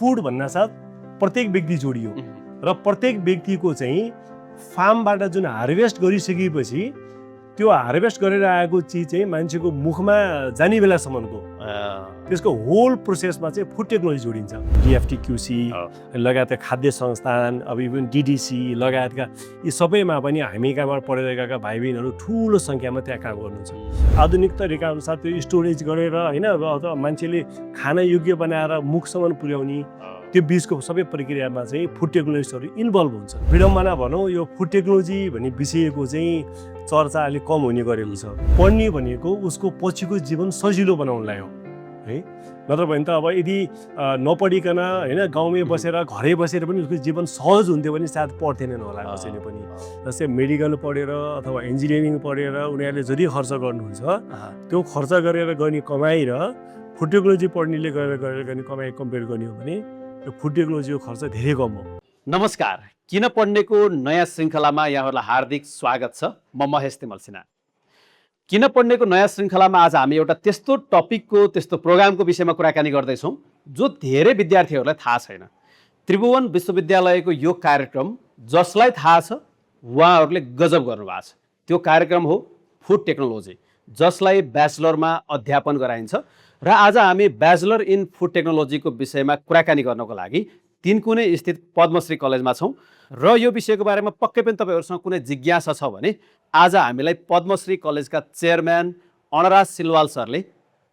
Food भन्नासाथ प्रत्येक व्यक्ति जोडियो र प्रत्येक व्यक्तिको चाहिँ फार्मबाट जुन हार्भेस्ट गरिसकेपछि त्यो हार्भेस्ट गरेर आएको चिज चाहिँ मान्छेको मुखमा जाने बेलासम्मको त्यसको होल प्रोसेसमा चाहिँ फुड टेक्नोलोजी जोडिन्छ। डिएफटीक्युसी लगायतका खाद्य संस्थान, अब इभन डिडिसी लगायतका यी सबैमा पनि हामी कहाँबाट पढेर गएका भाइ बहिनीहरू ठुलो सङ्ख्यामा त्यहाँ काम गर्नुहुन्छ। आधुनिक तरिका अनुसार त्यो स्टोरेज गरेर होइन, अथवा मान्छेले खान योग्य बनाएर मुखसम्म पुर्याउने त्यो बिचको सबै प्रक्रियामा चाहिँ फुड टेक्नोलोजिस्टहरू इन्भल्भ हुन्छ। विडम्बना भनौँ यो फुड टेक्नोलोजी भन्ने विषयको चाहिँ चर्चा अलिक कम हुने गरेको छ। पढ्ने भनेको उसको पछिको जीवन सजिलो बनाउनलाई हो है, नत्र भने त अब यदि नपढिकन होइन गाउँमै बसेर घरै बसेर पनि उसको जीवन सहज हुन्थ्यो भने सायद पढ्थेनन् होला कसैले पनि। जस्तै मेडिकल पढेर अथवा इन्जिनियरिङ पढेर उनीहरूले जति खर्च गर्नुहुन्छ त्यो खर्च गरेर गर्ने कमाइ र फुड टेक्नोलोजी पढ्नेले गरेर गर्ने कमाइ कम्पेयर गर्ने हो भने यो फुड टेक्नोलोजीको खर्च धेरै कम हो। नमस्कार, किन पढ्नेको नयाँ श्रृङ्खलामा यहाँहरूलाई हार्दिक स्वागत छ। म महेश तिमल सिन्हा। किन पढ्नेको नयाँ श्रृङ्खलामा आज हामी एउटा त्यस्तो टपिकको, त्यस्तो प्रोग्रामको विषयमा कुराकानी गर्दैछौँ जो धेरै विद्यार्थीहरूलाई थाहा छैन। त्रिभुवन विश्वविद्यालयको यो कार्यक्रम जसलाई थाहा छ उहाँहरूले गजब गर्नुभएको छ। त्यो कार्यक्रम हो फुड टेक्नोलोजी, जसलाई ब्याचलरमा अध्यापन गराइन्छ। र आज हामी ब्याचलर इन फुड टेक्नोलोजीको विषयमा कुराकानी गर्नको लागि तीनकुने स्थित पद्मश्री कलेजमा छौँ। र यो विषयको बारेमा पक्कै पनि तपाईँहरूसँग कुनै जिज्ञासा छ भने आज हामीलाई पद्मश्री कलेजका चेयरम्यान अणराज सिलवाल सरले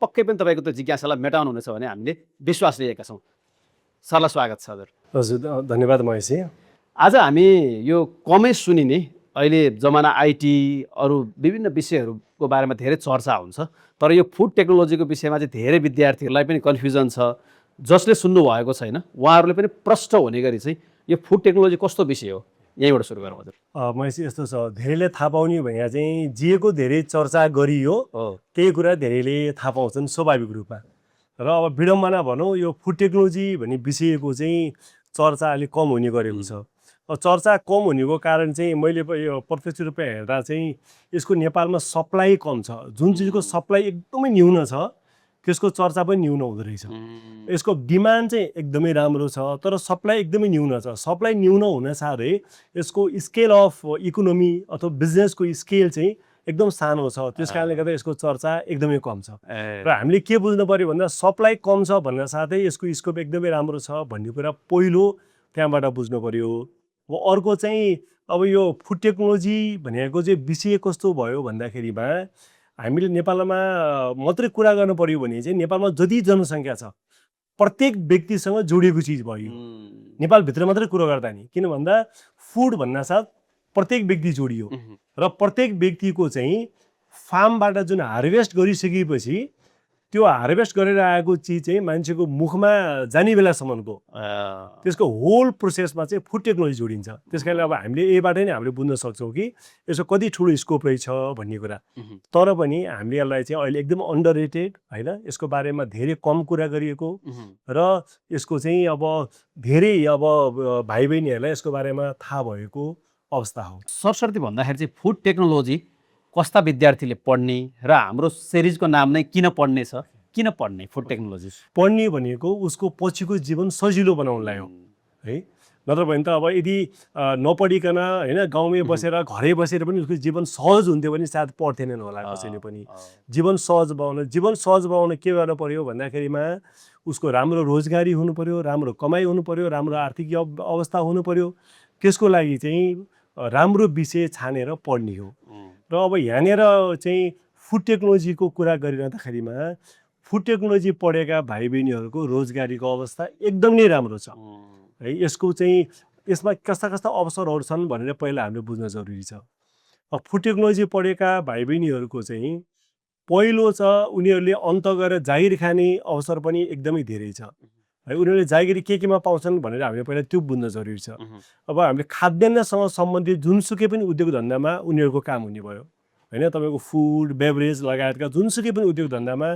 पक्कै पनि तपाईँको त्यो जिज्ञासालाई मेटाउनुहुनेछ भने हामीले विश्वास लिएका छौँ। सरलाई स्वागत छ। हजुर धन्यवाद महेशजी। आज हामी यो कमै सुनिने अहिले जमाना आइटी अरू विभिन्न विषयहरूको बारेमा धेरै चर्चा हुन्छ, तर यो फुड टेक्नोलोजीको विषयमा चाहिँ धेरै विद्यार्थीहरूलाई पनि कन्फ्युजन छ। जसले सुन्नुभएको छैन उहाँहरूले पनि प्रष्ट हुने गरी चाहिँ यो फुड टेक्नोलोजी कस्तो विषय हो, यहीँबाट सुरु गरौँ। हजुर महेश यस्तो छ, धेरैले थाहा पाउने भने चाहिँ जिएको धेरै चर्चा गरियो त्यही कुरा धेरैले थाहा पाउँछन् स्वाभाविक रूपमा। र अब विडम्बना भनौँ यो फुड टेक्नोलोजी भन्ने विषयको चाहिँ चर्चा अलिक कम हुने गरेको छ। चर्चा कम हुनेको कारण चाहिँ मैले यो प्रत्यक्ष रूपमा हेर्दा चाहिँ यसको नेपालमा सप्लाई कम छ। जुन चिजको सप्लाई एकदमै न्यून छ त्यसको चर्चा पनि न्यून हुँदो रहेछ। यसको डिमान्ड चाहिँ एकदमै राम्रो छ तर सप्लाई एकदमै न्यून छ। सप्लाई न्यून हुन साथै यसको स्केल अफ इकोनोमी अथवा बिजनेसको स्केल चाहिँ एकदम सानो छ। त्यस कारणले गर्दा यसको चर्चा एकदमै कम छ। र हामीले के बुझ्नु पऱ्यो भन्दा सप्लाई कम छ भन्न साथै यसको स्कोप एकदमै राम्रो छ भन्ने कुरा पहिलो त्यहाँबाट बुझ्नु पऱ्यो। अर्को चाहिँ अब यो फुड टेक्नोलोजी भनेको चाहिँ विषय कस्तो भयो भन्दाखेरिमा हामीले नेपालमा मात्रै कुरा गर्नु पर्यो भने चाहिँ नेपालमा जति जनसङ्ख्या छ प्रत्येक व्यक्तिसँग जोडिएको चिज भयो। नेपालभित्र मात्रै कुरो गर्दा नि, किन भन्दा फुड भन्नासाथ प्रत्येक व्यक्ति जोडियो र प्रत्येक व्यक्तिको चाहिँ फार्मबाट जुन हार्भेस्ट गरिसकेपछि त्यो हार्भेस्ट गरेर आएको चिज चाहिँ मान्छेको मुखमा जाने बेलासम्मको त्यसको होल प्रोसेसमा चाहिँ फुड टेक्नोलोजी जोडिन्छ। त्यस कारणले अब हामीले यहीबाट नै हामीले बुझ्न सक्छौँ कि यसको कति ठुलो स्कोप रहेछ भन्ने कुरा। तर पनि हामीले यसलाई चाहिँ अहिले एकदम अन्डर रेटेड होइन, यसको बारेमा धेरै कम कुरा गरिएको र यसको चाहिँ अब धेरै अब भाइ बहिनीहरूलाई यसको बारेमा थाहा भएको अवस्था हो। सरस्वती भन्दाखेरि चाहिँ फुड टेक्नोलोजी कस्ता विद्यार्थीले पढ्ने र हाम्रो सिरिजको नाम नै किन पढ्ने छ, किन पढ्ने फुड टेक्नोलोजी? पढ्ने भनेको उसको पछिको जीवन सजिलो बनाउनलाई हो है, नत्र भने त अब यदि नपढिकन होइन गाउँमै बसेर घरै बसेर पनि उसको जीवन सहज हुन्थ्यो भने सायद पढ्थेनन् होला कसैले पनि। जीवन सहज बनाउन के गर्नु पर्यो भन्दाखेरिमा उसको राम्रो रोजगारी हुनु पर्यो, राम्रो कमाइ हुनु पर्यो, राम्रो आर्थिक अवस्था हुनु पर्यो। त्यसको लागि चाहिँ राम्रो विषय छानेर पढ्ने हो। र अब यहाँनिर चाहिँ फुड टेक्नोलोजीको कुरा गरिरहँदाखेरिमा फुड टेक्नोलोजी पढेका भाइ बहिनीहरूको रोजगारीको अवस्था एकदम नै राम्रो छ है। यसको चाहिँ यसमा कस्ता कस्ता अवसरहरू छन् भनेर पहिला हामीले बुझ्न जरुरी छ। फुड टेक्नोलोजी पढेका भाइ बहिनीहरूको चाहिँ पहिलो छ उनीहरूले अन्त गरेर जागिर खाने अवसर पनि एकदमै धेरै छ है। उनीहरूले जागिरी केमा पाउँछन् भनेर हामीले पहिला त्यो बुझ्न जरुरी छ। अब हामीले खाद्यान्नसँग सम्बन्धित जुनसुकै पनि उद्योग धन्दामा उनीहरूको काम हुने भयो होइन। तपाईँको फुड बेभरेज लगायतका जुनसुकै पनि उद्योग धन्दामा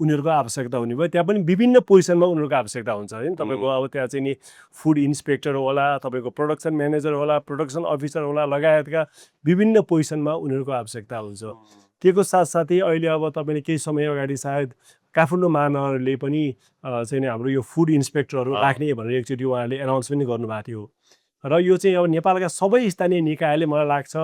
उनीहरूको आवश्यकता हुने भयो। त्यहाँ पनि विभिन्न पोजिसनमा उनीहरूको आवश्यकता हुन्छ होइन। तपाईँको अब त्यहाँ चाहिँ नि फुड इन्सपेक्टर होला, तपाईँको प्रोडक्सन म्यानेजर होला, प्रोडक्सन अफिसर होला, लगायतका विभिन्न पोजिसनमा उनीहरूको आवश्यकता हुन्छ। त्यसको साथसाथै अहिले अब तपाईँले केही समय अगाडि सायद काठमाडौँ महानगरले पनि चाहिँ नि हाम्रो यो फुड इन्सपेक्टरहरू राख्ने भनेर एकचोटि उहाँले एनाउन्स पनि गर्नुभएको थियो र यो चाहिँ अब नेपालका सबै स्थानीय निकायले मलाई लाग्छ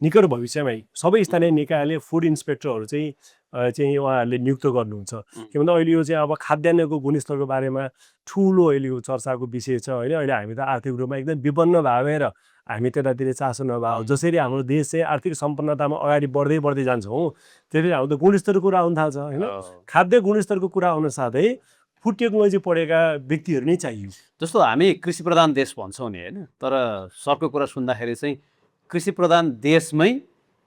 निकट भविष्यमै सबै स्थानीय निकायले फुड इन्सपेक्टरहरू चाहिँ उहाँहरूले नियुक्त गर्नुहुन्छ के भन्दा अहिले यो चाहिँ अब खाद्यान्नको गुणस्तरको बारेमा ठुलो अहिले यो चर्चाको विषय छ होइन अहिले हामी त आर्थिक रूपमा एकदम विपन्न भएर हामी त्यतातिर चासो नभए जसरी हाम्रो देश चाहिँ आर्थिक सम्पन्नतामा अगाडि बढ्दै जान्छौँ त्यसरी हाम्रो त गुणस्तरको कुरा आउन थाल्छ होइन खाद्य गुणस्तरको कुरा आउन साथै फुड टेक्नोलोजी पढेका व्यक्तिहरू नै चाहियो जस्तो हामी कृषि प्रधान देश भन्छौँ नि होइन तर सरको कुरा सुन्दाखेरि चाहिँ कृषि प्रधान देशमै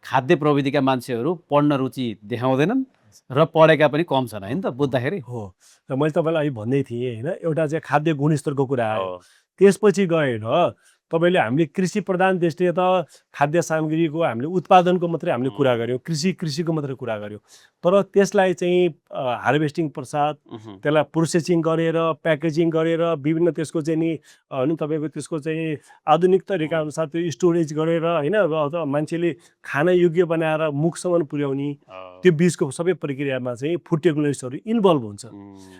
खाद्य प्रविधिका मान्छेहरू पढ्न रुचि देखाउँदैनन् र पढेका पनि कम छन् होइन त बुझ्दाखेरि हो र मैले तपाईँलाई अहिले भन्दै थिएँ होइन एउटा चाहिँ खाद्य गुणस्तरको कुरा आयो त्यसपछि गएर तपाईँले हामीले कृषि प्रधान देशले त खाद्य सामग्रीको हामीले उत्पादनको मात्रै हामीले कुरा गऱ्यौँ कृषिको मात्रै कुरा गऱ्यौँ तर त्यसलाई चाहिँ हार्भेस्टिङ पश्चात त्यसलाई प्रोसेसिङ गरेर प्याकेजिङ गरेर विभिन्न त्यसको चाहिँ नि तपाईँको त्यसको चाहिँ आधुनिक तरिका अनुसार त्यो स्टोरेज गरेर होइन मान्छेले खान योग्य बनाएर मुखसम्म पुर्याउने त्यो बिचको सबै प्रक्रियामा चाहिँ फुड टेक्नोलोजिस्टहरू इन्भल्भ हुन्छ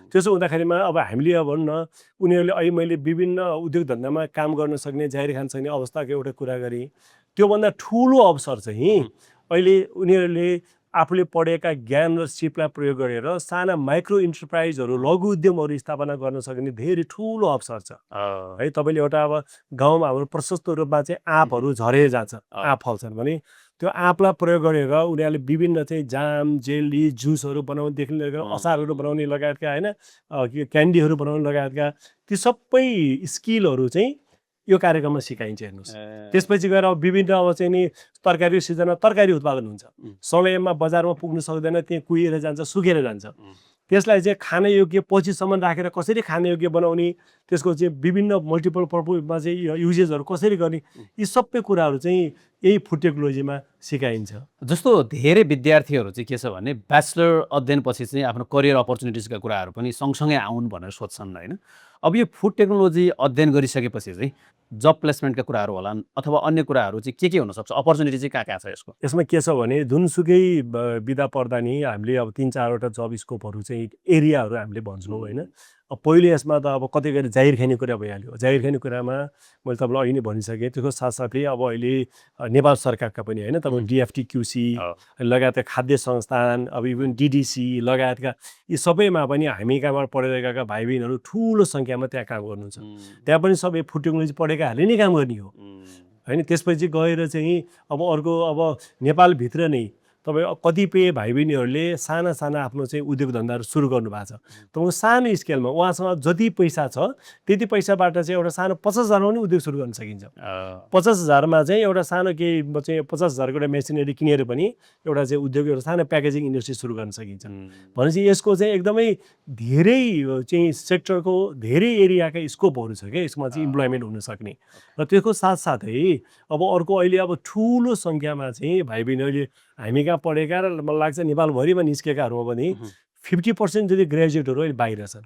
त्यसो हुँदाखेरिमा अब हामीले अब भनौँ न उनीहरूले अहिले मैले विभिन्न उद्योग धन्दामा काम गर्न सक्ने जाहिर खान सक्ने अवस्थाको एउटा कुरा गरेँ त्योभन्दा ठुलो अवसर चाहिँ अहिले उनीहरूले आफूले पढेका ज्ञान र सिपलाई प्रयोग गरेर साना माइक्रो इन्टरप्राइजहरू लघु उद्यमहरू स्थापना गर्न सक्ने धेरै ठुलो अवसर छ है तपाईँले एउटा अब गाउँमा हाम्रो प्रशस्त रूपमा चाहिँ आँपहरू झरेर जान्छ आँप फल्छन् भने त्यो आँपलाई प्रयोग गरेर उनीहरूले विभिन्न चाहिँ जाम जेली जुसहरू बनाउनेदेखि लिएर अचारहरू बनाउने लगायतका होइन क्यान्डीहरू बनाउने लगायतका ती सबै स्किलहरू चाहिँ यो कार्यक्रममा सिकाइन्छ हेर्नुहोस् त्यसपछि गएर अब विभिन्न अब चाहिँ नि तरकारी सिजनमा तरकारी उत्पादन हुन्छ समयमा बजारमा पुग्न सक्दैन त्यहाँ कुहिएर जान्छ सुकेर जान्छ त्यसलाई चाहिँ खान योग्य पछिसम्म राखेर कसरी खान योग्य बनाउने त्यसको चाहिँ विभिन्न मल्टिपल पर्पजमा चाहिँ युजेसहरू कसरी गर्ने यी सबै कुराहरू चाहिँ यही फुड टेक्नोलोजीमा सिकाइन्छ जस्तो धेरै विद्यार्थीहरू चाहिँ के छ भने ब्याचलर अध्ययनपछि चाहिँ आफ्नो करियर अपर्च्युनिटिजका कुराहरू पनि सँगसँगै आउन् भनेर सोध्छन् होइन अब यो फुड टेक्नोलोजी अध्ययन गरिसकेपछि चाहिँ जब प्लेसमेन्टका कुराहरू होलान् अथवा अन्य कुराहरू चाहिँ के हुनसक्छ अपर्च्युनिटी चाहिँ कहाँ छ यसमा के छ भने जुनसुकै विधा पर्दा नि हामीले अब 3-4वटा जब स्कोपहरू चाहिँ एरियाहरू हामीले भन्छौँ होइन अब पहिले यसमा त अब कतै गएर जाहिर खाने कुरा भइहाल्यो जाहिर खाने कुरामा मैले तपाईँलाई अहिले नै भनिसकेँ त्यसको साथसाथै अब अहिले नेपाल सरकारका पनि होइन तपाईँ DFTQC लगायतका खाद्य संस्थान अब इभन DDC लगायतका यी सबैमा पनि हामी कहाँबाट पढेर गएका भाइ बहिनीहरू ठुलो सङ्ख्यामा त्यहाँ काम गर्नुहुन्छ त्यहाँ पनि सबै फुड टेक्नोलोजी पढेकाहरूले नै काम गर्ने हो होइन त्यसपछि गएर चाहिँ अब अर्को अब नेपालभित्र नै तपाईँ कतिपय भाइ बहिनीहरूले साना आफ्नो चाहिँ उद्योग धन्दाहरू सुरु गर्नु भएको छ तपाईँको सानो स्केलमा उहाँसँग जति पैसा छ त्यति पैसाबाट चाहिँ एउटा सानो 50,000मा पनि उद्योग सुरु गर्न सकिन्छ 50,000मा चाहिँ एउटा सानो केही चाहिँ 50,000को एउटा मेसिनरी किनेर पनि एउटा चाहिँ उद्योग एउटा सानो प्याकेजिङ इन्डस्ट्री सुरु गर्न सकिन्छ भनेपछि यसको चाहिँ एकदमै धेरै चाहिँ सेक्टरको धेरै एरियाका स्कोपहरू छ क्या यसमा चाहिँ इम्प्लोइमेन्ट हुन सक्ने र त्यसको साथसाथै अब अर्को अहिले अब ठुलो सङ्ख्यामा चाहिँ भाइ बहिनीहरूले हामी कहाँ पढेका र मलाई लाग्छ नेपालभरिमा निस्केकाहरूमा पनि 50% जति ग्रेजुएटहरू अहिले बाहिर छन्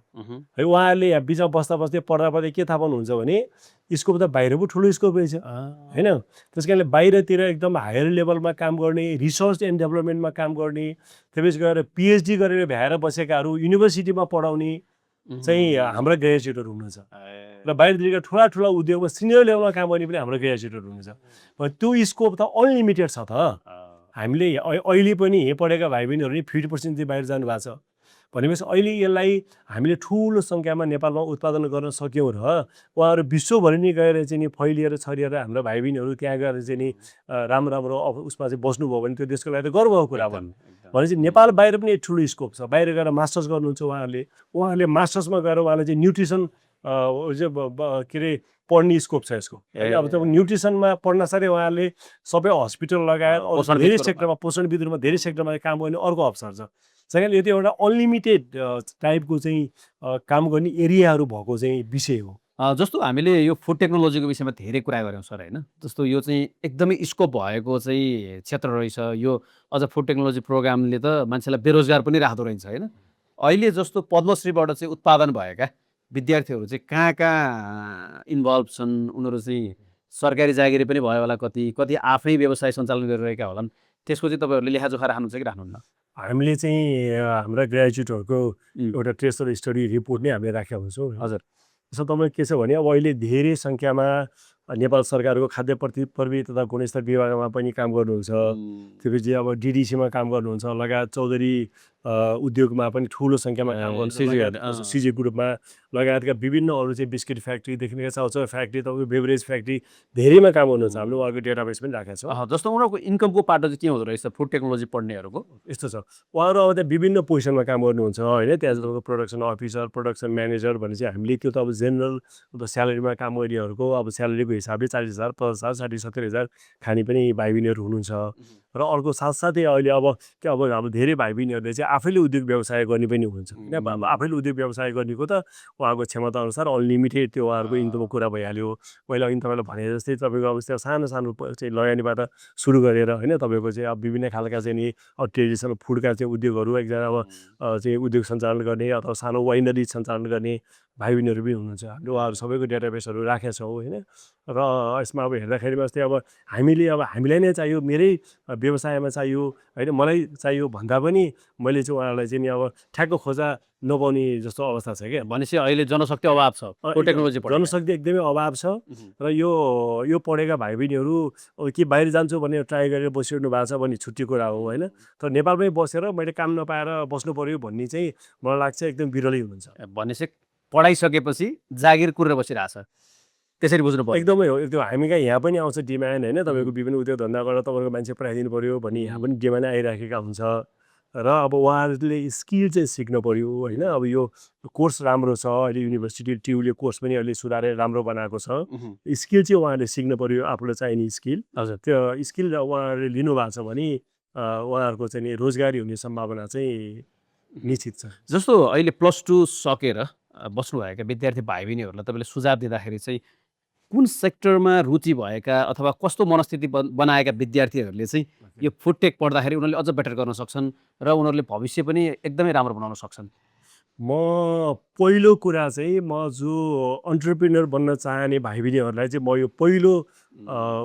है उहाँहरूले यहाँ बिचमा बस्दै पढ्दा के थाहा पाउनुहुन्छ भने स्कोप त बाहिर पो ठुलो स्कोप रहेछ होइन त्यस कारणले बाहिरतिर एकदम हायर लेभलमा काम गर्ने रिसर्च एन्ड डेभलपमेन्टमा काम गर्ने त्यसपछि गएर PhD गरेर भ्याएर बसेकाहरू युनिभर्सिटीमा पढाउने चाहिँ हाम्रा ग्रेजुएटहरू हुनुहुन्छ र बाहिरतिरका ठुला उद्योगमा सिनियर लेभलमा काम गर्ने पनि हाम्रो ग्रेजुएटहरू हुनुहुन्छ त्यो स्कोप त अनलिमिटेड छ त हामीले अहिले पनि यहीँ पढेका भाइ बहिनीहरू नि 50% चाहिँ बाहिर जानु भएको छ भनेपछि अहिले यसलाई हामीले ठुलो सङ्ख्यामा नेपालमा उत्पादन गर्न सक्यौँ र उहाँहरू विश्वभरि नै गएर चाहिँ नि फैलिएर छरिएर हाम्रो भाइ बहिनीहरू त्यहाँ गएर चाहिँ नि राम्रो उसमा चाहिँ बस्नुभयो भने त्यो देशको लागि त गर्वको कुरा भनेपछि नेपाल बाहिर पनि ठुलो स्कोप छ बाहिर गएर मास्टर्स गर्नुहुन्छ उहाँहरूले मास्टर्समा गएर उहाँले चाहिँ न्युट्रिसन के अरे पढ्ने स्कोप छ यसको अब तपाईँ न्युट्रिसनमा पढ्न साथै उहाँहरूले सबै हस्पिटल लगायत धेरै सेक्टरमा पोषण विद्युतमा धेरै सेक्टरमा काम गर्ने अर्को अवसर छ चाहिँ यो त एउटा अनलिमिटेड टाइपको चाहिँ काम गर्ने एरियाहरू भएको चाहिँ विषय हो जस्तो हामीले यो फुड टेक्नोलोजीको विषयमा धेरै कुरा गऱ्यौँ सर होइन जस्तो यो चाहिँ एकदमै स्कोप भएको चाहिँ क्षेत्र रहेछ यो अझ फुड टेक्नोलोजी प्रोग्रामले त मान्छेलाई बेरोजगार पनि राख्दो रहेछ होइन अहिले जस्तो पद्मश्रीबाट चाहिँ उत्पादन भएका विद्यार्थीहरू चाहिँ कहाँ इन्भल्भ छन् उनीहरू चाहिँ सरकारी जागिरी पनि भयो होला कति आफै व्यवसाय सञ्चालन गरिरहेका होलान् त्यसको चाहिँ तपाईँहरूले लेखाजोखा राख्नुहुन्छ कि राख्नुहुन्न हामीले चाहिँ हाम्रा ग्रेजुएटहरूको एउटा ट्रेसर स्टडी रिपोर्ट नै हामीले राखेका हुन्छौँ। हजुर। यसो तपाईँ के छ भने अब अहिले धेरै सङ्ख्यामा नेपाल सरकारको खाद्य प्रविधि तथा गुणस्तर विभागमा पनि काम गर्नुहुन्छ। त्यसपछि अब डिडिसीमा काम गर्नुहुन्छ, लगायत चौधरी उद्योगमा पनि ठुलो सङ्ख्यामा काम गर्नुहुन्छ, सिजी ग्रुपमा लगायतका विभिन्न अरू चाहिँ बिस्किट फ्याक्ट्रीदेखि लिएर चाउचाउ फ्याक्ट्री, तपाईँको बेभरेज फ्याक्ट्री धेरैमा काम गर्नुहुन्छ। हामीले उहाँको डेटाबेस पनि राखेका छौँ। जस्तो उनीहरूको इन्कमको पाटो चाहिँ के हुँदो रहेछ फुड टेक्नोलोजी पढ्नेहरूको? यस्तो छ, उहाँहरू अब त्यहाँ विभिन्न पोजिसनमा काम गर्नुहुन्छ होइन। त्यहाँ तपाईँको प्रोडक्सन अफिसर, प्रोडक्सन म्यानेजर भने चाहिँ हामीले त्यो त अब जेनरल स्यालेरीमा काम गर्नेहरूको अब स्यालेरीको हिसाबले 40,000, 50,000, 60,000, 70,000 खाने पनि भाइ बहिनीहरू हुनुहुन्छ। र अर्को साथसाथै अहिले अब धेरै भाइ बहिनीहरूले चाहिँ आफैले उद्योग व्यवसाय गर्ने पनि हुन्छ होइन। अब आफैले उद्योग व्यवसाय गर्नेको त उहाँको क्षमता अनुसार अनलिमिटेड त्यो उहाँहरूको इन्कमको कुरा भइहाल्यो। पहिला अघि तपाईँलाई भने जस्तै तपाईँको अब सानो सानो चाहिँ लगानीबाट सुरु गरेर होइन, तपाईँको चाहिँ अब विभिन्न खालका चाहिँ नि अब ट्रेडिसनल फुडका चाहिँ उद्योगहरू एकजना अब चाहिँ उद्योग सञ्चालन गर्ने अथवा सानो वाइनरी सञ्चालन गर्ने भाइ बहिनीहरू पनि हुनुहुन्छ। हामीले उहाँहरू सबैको डेटाबेसहरू राखेका छौँ होइन। र यसमा अब हेर्दाखेरिमा जस्तै अब हामीलाई नै चाहियो, मेरै व्यवसायमा चाहियो होइन, मलाई चाहियो भन्दा पनि मैले चाहिँ उहाँहरूलाई चाहिँ नि अब ठ्याक्क खोजा नपाउने जस्तो अवस्था छ क्या। भनेपछि अहिले जनशक्ति अभाव छ फुड टेक्नोलोजी पढ्ने। जनशक्ति एकदमै अभाव छ। र यो पढेका भाइ बहिनीहरू के बाहिर जान्छु भने ट्राई गरेर बसिरहनु भएको छ भने छुट्टी कुरा हो होइन। तर नेपालमै बसेर मैले काम नपाएर बस्नु पऱ्यो भन्ने चाहिँ मलाई लाग्छ एकदम बिरलै हुन्छ। भनेपछि पढाइसकेपछि जागिर कुरेर बसिरहेछ, त्यसरी बुझ्नु पर्यो। एकदमै हो। त्यो हामी कहाँ यहाँ पनि आउँछ डिमान्ड होइन, तपाईँको विभिन्न उद्योग धन्दा गरेर तपाईँको मान्छे पठाइदिनु पऱ्यो भन्ने यहाँ पनि डिमान्ड आइराखेका हुन्छ। र अब उहाँहरूले स्किल चाहिँ सिक्नु पऱ्यो होइन। अब यो कोर्स राम्रो छ, अहिले युनिभर्सिटी ट्युले कोर्स पनि अहिले सुधारेर राम्रो बनाएको छ। स्किल चाहिँ उहाँहरूले सिक्नु पऱ्यो, आफूलाई चाहिने स्किल। हजुर। त्यो स्किल उहाँहरूले लिनुभएको छ भने उहाँहरूको चाहिँ नि रोजगारी हुने सम्भावना चाहिँ निश्चित छ। जस्तो अहिले +2 सकेर बस्नुभएका विद्यार्थी भाइ बहिनीहरूलाई तपाईँले सुझाव दिँदाखेरि चाहिँ कुन सेक्टरमा रुचि भएका अथवा कस्तो मनस्थिति बनाएका विद्यार्थीहरूले चाहिँ यो फुड टेक पढ्दाखेरि उनीहरूले अझ बेटर गर्न सक्छन् र उनीहरूले भविष्य पनि एकदमै राम्रो बनाउन सक्छन्? म पहिलो कुरा चाहिँ म जो अन्टरप्रेन्योर बन्न चाहने भाइ बहिनीहरूलाई चाहिँ म यो पहिलो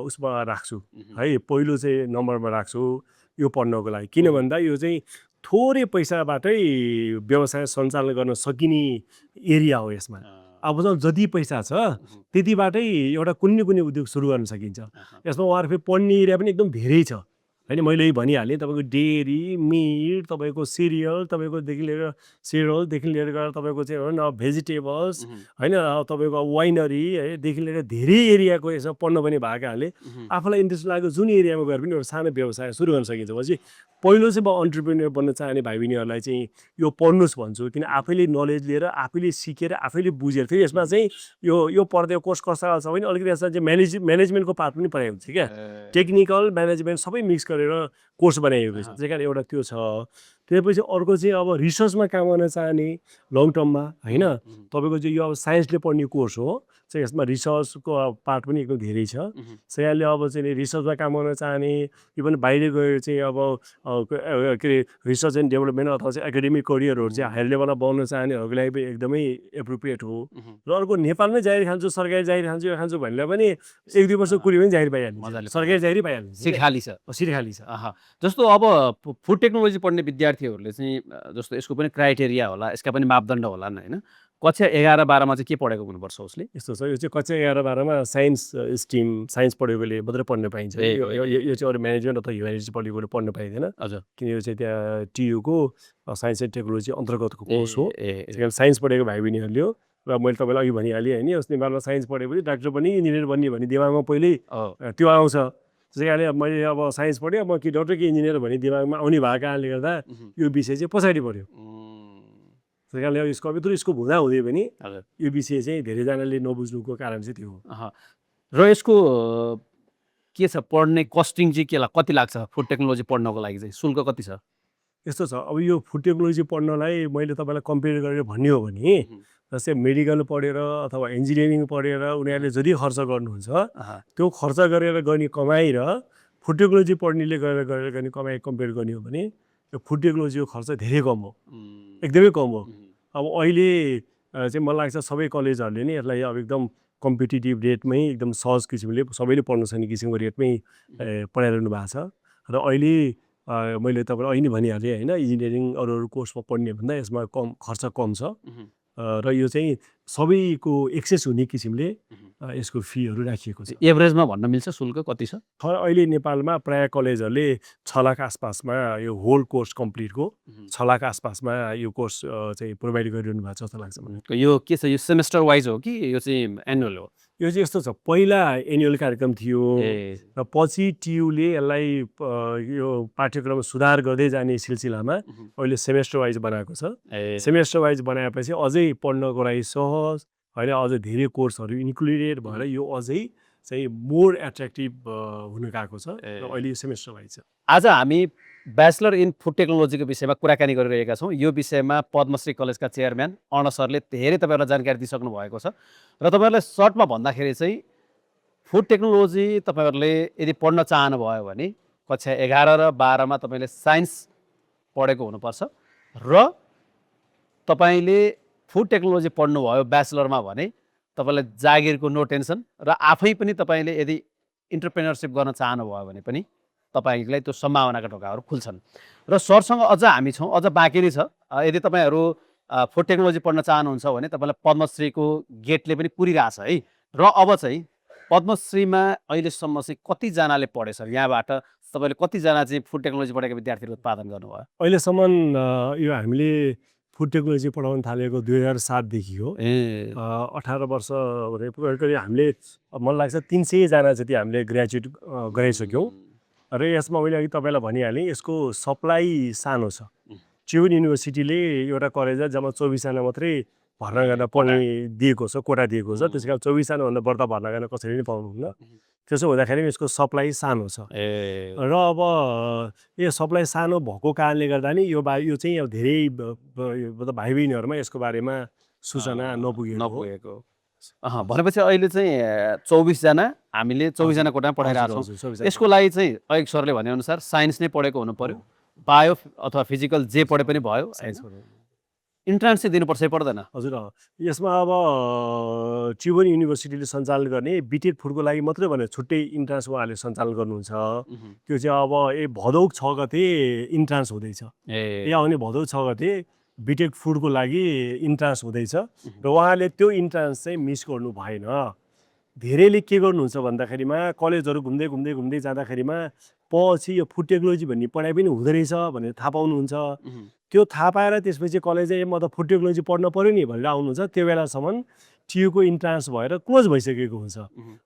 उसमा राख्छु है, पहिलो चाहिँ नम्बरमा राख्छु यो पढ्नको लागि। किन भन्दा यो चाहिँ थोरै पैसाबाटै व्यवसाय सञ्चालन गर्न सकिने एरिया हो। यसमा अब जति पैसा छ त्यतिबाटै एउटा कुनै उद्योग सुरु गर्न सकिन्छ। यसमा उहाँहरू फेरि पढ्ने एरिया पनि एकदम धेरै छ होइन। मैले भनिहालेँ तपाईँको डेरी, मिट, तपाईँको तपाईँकोदेखि लिएर गएर तपाईँको चाहिँ होइन भेजिटेबल्स होइन, तपाईँको वाइनरी हैदेखि लिएर धेरै एरियाको यसमा पढ्न पनि भएकाहरूले आफूलाई इन्ट्रेस्ट लागेको जुन एरियामा गएर पनि एउटा सानो व्यवसाय सुरु गर्न सकिन्छ। भनेपछि पहिलो चाहिँ म अन्टरप्रेन्योर बन्न चाहने भाइ बहिनीहरूलाई चाहिँ यो पढ्नुहोस् भन्छु। किन आफैले नलेज लिएर, आफैले सिकेर, आफैले बुझेर, फेरि यसमा चाहिँ यो पढ्दै कोर्स कस्तो छ भने अलिकति यसमा चाहिँ म्यानेजमेन्टको पार्ट पनि पढाइ हुन्छ क्या। टेक्निकल म्यानेजमेन्ट सबै मिक्स गरेर कोर्स बनाइएको छ। त्यही कारण एउटा त्यो छ। त्यसपछि अर्को चाहिँ अब रिसर्चमा काम गर्न चाहने लङ टर्ममा होइन, तपाईँको चाहिँ यो अब साइन्सले पढ्ने कोर्स हो चाहिँ यसमा रिसर्चको पार्ट पनि एकदम धेरै छ। यसले अब चाहिँ रिसर्चमा काम गर्न चाहने, इभन बाहिर गएर चाहिँ अब के अरे रिसर्च एन्ड डेभलपमेन्ट अथवा चाहिँ एकाडेमिक करियरहरू चाहिँ हायर लेभलमा बढ्न चाहनेहरूको लागि पनि एकदमै एप्रोप्रिएट हो। र अर्को नेपालमै जाहिर खान्छु, सरकारी जाहिर खान्छु भन्ने पनि 1-2 वर्ष कुरी पनि जाहिर पाइहाल्छ, सरकारी जाहिर पाइहाल्छ, सिरखाली छ। जस्तो अब फुड टेक्नोलोजी पढ्ने विद्यार्थीहरूले चाहिँ जस्तो यसको पनि क्राइटेरिया होला, यसका पनि मापदण्ड होला होइन। कक्षा 11-12मा चाहिँ के पढेको हुनुपर्छ उसले? यस्तो छ, यो चाहिँ कक्षा 11-12मा साइन्स पढेकोले मात्रै पढ्न पाइन्छ। यो चाहिँ अरू म्यानेजमेन्ट अथवा ह्युम्यानिटिज पढेकोले पढ्न पाइँदैन। हजुर, किन यो चाहिँ त्यहाँ टियुको साइन्स एन्ड टेक्नोलोजी अन्तर्गतको कोर्स हो। त्यही साइन्स पढेको भाइ बहिनीहरूले हो। र मैले तपाईँलाई अघि भनिहालेँ होइन, यस नेपालमा साइन्स पढेपछि डाक्टर पनि इन्जिनियर बन्ने भन्ने दिमागमा पहिल्यै त्यो आउँछ। त्यही कारण मैले अब साइन्स पढेँ, म कि डक्टर कि इन्जिनियर भन्ने दिमागमा आउने भएको कारणले गर्दा यो विषय चाहिँ पछाडि पऱ्यो। त्यही कारणले यसको अब यसको हुँदै पनि यो विषय चाहिँ धेरैजनाले नबुझ्नुको कारण चाहिँ त्यो हो। र यसको के छ पढ्ने कस्टिङ चाहिँ के कति लाग्छ फुड टेक्नोलोजी पढ्नको लागि चाहिँ शुल्क कति छ? यस्तो छ, अब यो फुड टेक्नोलोजी पढ्नलाई मैले तपाईँलाई कम्पेयर गरेर भन्ने हो भने जस्तै मेडिकल पढेर अथवा इन्जिनियरिङ पढेर उनीहरूले जति खर्च गर्नुहुन्छ त्यो खर्च गरेर गर्ने कमाइ र फुड टेक्नोलोजी पढ्नेले गरेर गर्ने कमाइ कम्पेयर गर्ने हो भने यो फुड टेक्नोलोजीको खर्च धेरै कम हो, एकदमै कम हो। अब अहिले चाहिँ मलाई लाग्छ सबै कलेजहरूले नै यसलाई अब एकदम कम्पिटिटिभ रेटमै एकदम सहज किसिमले सबैले पढ्न सक्ने किसिमको रेटमै पढाइरहनु भएको छ। र अहिले मैले तपाईँलाई अहिले भनिहालेँ होइन, इन्जिनियरिङ अरू कोर्समा पढ्ने भन्दा यसमा खर्च कम छ र यो चाहिँ सबैको एक्सेस हुने किसिमले यसको फीहरू राखिएको छ। एभरेजमा भन्न मिल्छ शुल्क कति छ? अहिले नेपालमा प्राय कलेजहरूले 6 लाख आसपासमा यो होल कोर्स कम्प्लिटको 6 लाख आसपासमा यो कोर्स चाहिँ प्रोभाइड गरिरहनु भएको छ जस्तो लाग्छ मलाई। यो के छ, यो सेमेस्टर वाइज हो कि यो चाहिँ एनुअल हो? यो चाहिँ यस्तो छ, पहिला एनुअल कार्यक्रम थियो ए र पछि टियुले यसलाई यो पाठ्यक्रम सुधार गर्दै जाने सिलसिलामा अहिले सेमेस्टर वाइज बनाएको छ। ए सेमेस्टर वाइज बनाएपछि अझै पढ्नको लागि सहज होइन, अझ धेरै कोर्सहरू इन्क्लुडेड भएर यो अझै चाहिँ मोर एट्र्याक्टिभ हुन गएको छ र अहिले सेमेस्टर वाइज छ। आज हामी ब्याचलर इन फुड टेक्नोलोजीको विषयमा कुराकानी गरिरहेका छौँ। यो विषयमा पद्मश्री कलेजका चेयरम्यान अर्ण सरले धेरै तपाईँहरूलाई जानकारी दिइसक्नु भएको छ र तपाईँहरूलाई सर्टमा भन्दाखेरि चाहिँ फुड टेक्नोलोजी तपाईँहरूले यदि पढ्न चाहनुभयो भने कक्षा 11 र 12मा तपाईँले साइन्स पढेको हुनुपर्छ र तपाईँले फुड टेक्नोलोजी पढ्नुभयो ब्याचलरमा भने तपाईँलाई जागिरको नो टेन्सन र आफै पनि तपाईँले यदि इन्टरप्रेनरसिप गर्न चाहनुभयो भने पनि तपाईँलाई त्यो सम्भावनाका ढोकाहरू खुल्छन्। र सरसँग अझ हामी छौँ, अझ बाँकी नै छ। यदि तपाईँहरू फुड टेक्नोलोजी पढ्न चाहनुहुन्छ भने तपाईँलाई पद्मश्रीको गेटले पनि पुरिरहेछ है। र अब चाहिँ पद्मश्रीमा अहिलेसम्म चाहिँ कतिजनाले पढेछ? यहाँबाट तपाईँले कतिजना चाहिँ फुड टेक्नोलोजी पढेका विद्यार्थीहरू उत्पादन गर्नुभयो? अहिलेसम्म यो हामीले फुड टेक्नोलोजी पढाउन थालेको 2007देखि हो। 18 वर्ष करिब हामीले मलाई लाग्छ 300 जना जति हामीले ग्रेजुएट गराइसक्यौँ। र यसमा मैले अघि तपाईँलाई भनिहालेँ, यसको सप्लाई सानो छ। चिउन युनिभर्सिटीले एउटा कलेजमा जम्मा 24 जना मात्रै भर्ना गर्न पढ्ने दिएको छ, कोटा दिएको छ। त्यस कारण 24 जनाभन्दा बढ्ता भर्ना गर्न कसैले पनि पाउनुहुन्न। त्यसो हुँदाखेरि यसको सप्लाई सानो छ र अब यो सप्लाई सानो भएको कारणले गर्दा नि यो चाहिँ अब धेरै मतलब भाइ बहिनीहरूमा यसको बारेमा सूचना नपुगेको। भनेपछि अहिले चाहिँ 24 जना हामीले 24 जना कोटामा पढाइरहेको छौँ। यसको लागि चाहिँ अघि सरले भनेअनुसार साइन्स नै पढेको हुनु पर्यो, बायो अथवा फिजिकल जे पढे पनि भयो। इन्ट्रान्स चाहिँ दिनुपर्छ पर्दैन? हजुर, यसमा अब चिउन युनिभर्सिटीले सञ्चालन गर्ने बिटेक फुडको लागि मात्रै भने छुट्टै इन्ट्रान्स उहाँले सञ्चालन गर्नुहुन्छ। त्यो चाहिँ अब भदौ 6 गते इन्ट्रान्स हुँदैछ। आउने भदौ 6 गते बिटेक फुडको लागि इन्ट्रान्स हुँदैछ र उहाँले त्यो इन्ट्रान्स चाहिँ मिस गर्नु भएन। धेरैले के गर्नुहुन्छ भन्दाखेरिमा कलेजहरू घुम्दै घुम्दै घुम्दै जाँदाखेरिमा पछि यो फुड टेक्नोलोजी भन्ने पढाइ पनि हुँदो रहेछ भनेर थाहा पाउनुहुन्छ। त्यो थाहा पाएर त्यसपछि कलेज म त फुड टेक्नोलोजी पढ्न पऱ्यो नि भनेर आउनुहुन्छ। त्यो बेलासम्म टियुको इन्ट्रान्स भएर क्लोज भइसकेको हुन्छ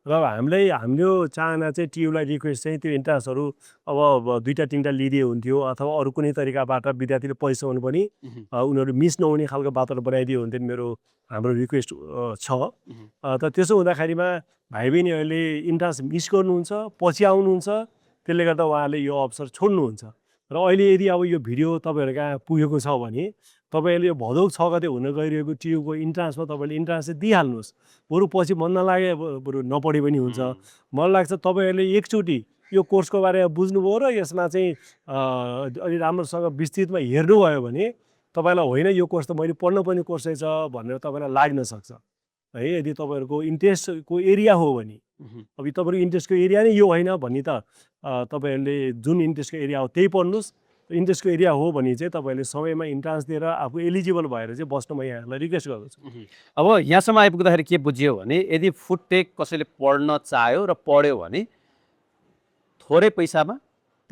र हाम्रो चाहना चाहिँ टियुलाई रिक्वेस्ट चाहिँ त्यो इन्ट्रान्सहरू अब 2-3टा लिदिए हुन्थ्यो अथवा अरू कुनै तरिकाबाट विद्यार्थीले पैसाउनु पनि उनीहरू मिस नहुने खालको बाटोहरू बनाइदियो हुन्थ्यो मेरो हाम्रो रिक्वेस्ट छ। त त्यसो हुँदाखेरिमा भाइ बहिनीहरूले इन्ट्रान्स मिस गर्नुहुन्छ, पछि आउनुहुन्छ, त्यसले गर्दा उहाँले यो अवसर छोड्नुहुन्छ। र अहिले यदि अब यो भिडियो तपाईँहरू कहाँ पुगेको छ भने तपाईँले यो भदौ 6 गते हुन गइरहेको टियुको इन्ट्रान्समा तपाईँले इन्ट्रान्स चाहिँ दिइहाल्नुहोस्। बरु पछि मन नलागे बरु नपढे पनि हुन्छ। मलाई लाग्छ तपाईँहरूले एकचोटि यो कोर्सको बारेमा बुझ्नुभयो र यसमा चाहिँ अलि राम्रोसँग विस्तृतमा हेर्नुभयो भने तपाईँलाई होइन यो कोर्स त मैले पढ्नुपर्ने कोर्स रहेछ भनेर तपाईँलाई लाग्न सक्छ है। यदि तपाईँहरूको इन्ट्रेस्टको एरिया हो भने, अब तपाईँहरूको इन्ट्रेस्टको एरिया नै यो होइन भने त तपाईँहरूले जुन इन्ट्रेस्टको एरिया हो त्यही पढ्नुहोस्। इन्ट्रेस्टको एरिया हो भने चाहिँ तपाईँले समयमा इन्ट्रान्स दिएर आफू एलिजिबल भएर चाहिँ बस्न म यहाँलाई रिक्वेस्ट गर्दछु। अब यहाँसम्म आइपुग्दाखेरि के बुझियो भने यदि फुड टेक कसैले पढ्न चाह्यो र पढ्यो भने थोरै पैसामा,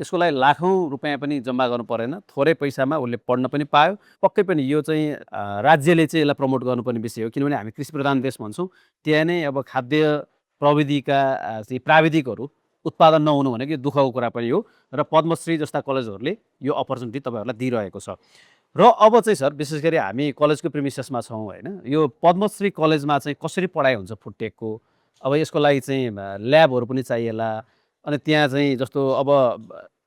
त्यसको लागि लाखौँ रुपियाँ पनि जम्मा गर्नु परेन, थोरै पैसामा उसले पढ्न पनि पायो। पक्कै पनि यो चाहिँ राज्यले चाहिँ यसलाई प्रमोट गर्नुपर्ने विषय हो, किनभने हामी कृषि प्रधान देश भन्छौँ। त्यहाँ नै अब खाद्य प्रविधिका चाहिँ प्राविधिकहरू उत्पादन नहुनु भनेको दुःखको कुरा पनि हो र पद्मश्री जस्ता कलेजहरूले यो अपर्च्युनिटी तपाईँहरूलाई दिइरहेको छ। र अब चाहिँ सर विशेष गरी हामी कलेजको प्रिमिसेसमा छौँ होइन, यो पद्मश्री कलेजमा चाहिँ कसरी पढाइ हुन्छ फुड टेकको? अब यसको लागि चाहिँ ल्याबहरू पनि चाहिएला, अनि त्यहाँ चाहिँ जस्तो अब